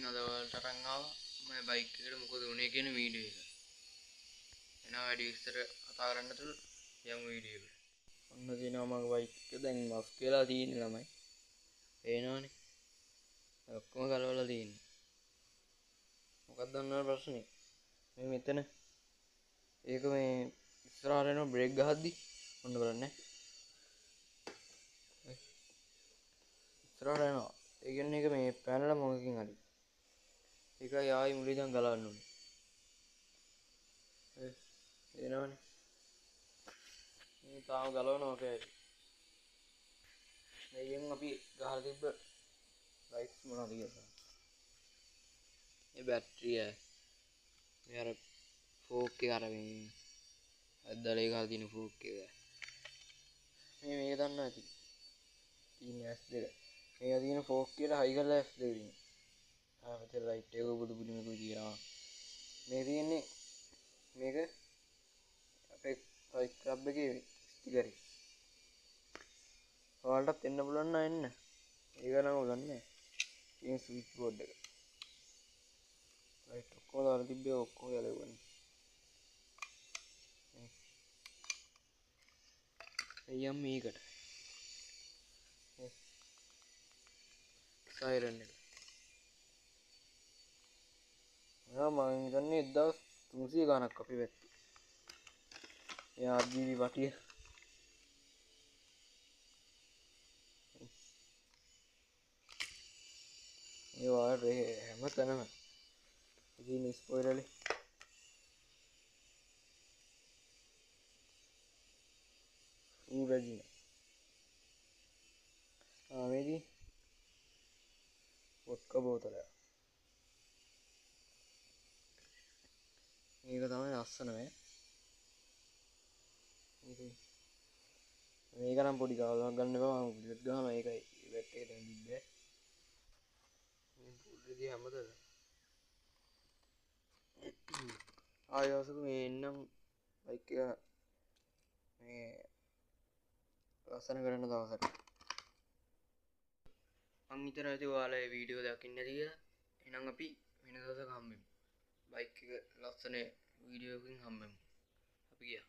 අද ඔයාලට අරන් ආවා මම බයික් එකට මොකද වුනේ කියන වීඩියෝ එක. එහෙනම් වැඩි විස්තර කතා කරන්න නැතුව යමු වීඩියෝ එකට. ඔන්න තියෙනවා මගේ බයික් එක දැන් ඔෆ් වෙලා තියෙන්නේ ළමයි. පේනවනේ. ඔක්කොම ගලවලා තියෙන්නේ. මොකක්ද ඔන්න ප්‍රශ්නේ? මේ මෙතන ඒක මේ ඉස්සරහට එනවා බ්‍රේක් ගහද්දි ඔන්න බලන්න. ඉස්සරහට යනවා. ඒ කියන්නේ ඒක මේ පැනලා මොකකින් හරි. ඒකයි ආයි මුලින් ඉඳන් ගලවන්න ඕනේ. ඒ එනවනේ. මේ තාම ගලවනවා කෑලි. මේකෙන් අපි ගහලා තිබ්බ ලයිට්ස් මොනවද කියලා. මේ බැටරිය මේ අර ෆෝක් එක අර මේ ඇද්දලේ ගහලා තියෙන ෆෝක් එක. මේ මේක දන්නවා ඇති. තියෙන S2. මේක තියෙන ෆෝක් එකට හයි කරලා S2 තියෙනවා. ආ මෙතන ලයිට් එක බුදු පුදුමකුයි තියෙනවා. මේ තියෙන්නේ මේක අපේ බයික් ක්ලබ් එකේ ස්ටිකර් එක. ඔයාලටත් එන්න පුළුවන් නම් එන්න. ඒක නම් උලන්නේ නෑ. තියෙන ස්විච් බෝඩ් එක. ලයිට් ඔක්කොම දාලා තිබ්බේ ඔක්කොම ගැලවුණා. එයම් මේකට. සයිරන් එක. ඔයා මං හිතන්නේ 1300 ගාණක් අපි පැත්තේ. එයා RGB වටිය. ඒ වාට හැම තැනම ඉතින් ස්පොයිලර් ඌ රජින. ආ මේදී වොඩ්කා බෝතලයක්. මේක තමයි ලස්සන වේ. මේක නම් පොඩි ගාවක් ගන්න එපා මම බුලට් ගහනවා ඒකයි බැට් එක දැන් තිබ්බේ. මේ බුලට් හැමතැනම. ආයෙ දවසක මේ එන්නම් බයික් එක මේ ලස්සන කරන දවසට. මං හිතනවා ඉතින් ඔයාලා මේ වීඩියෝ දකින්න ඇති කියලා. එහෙනම් අපි වෙන දවසක හම්බෙමු. බයික් එක ලස්සන වීඩියෝ එකකින් හම්බෙමු. අපි ගියා.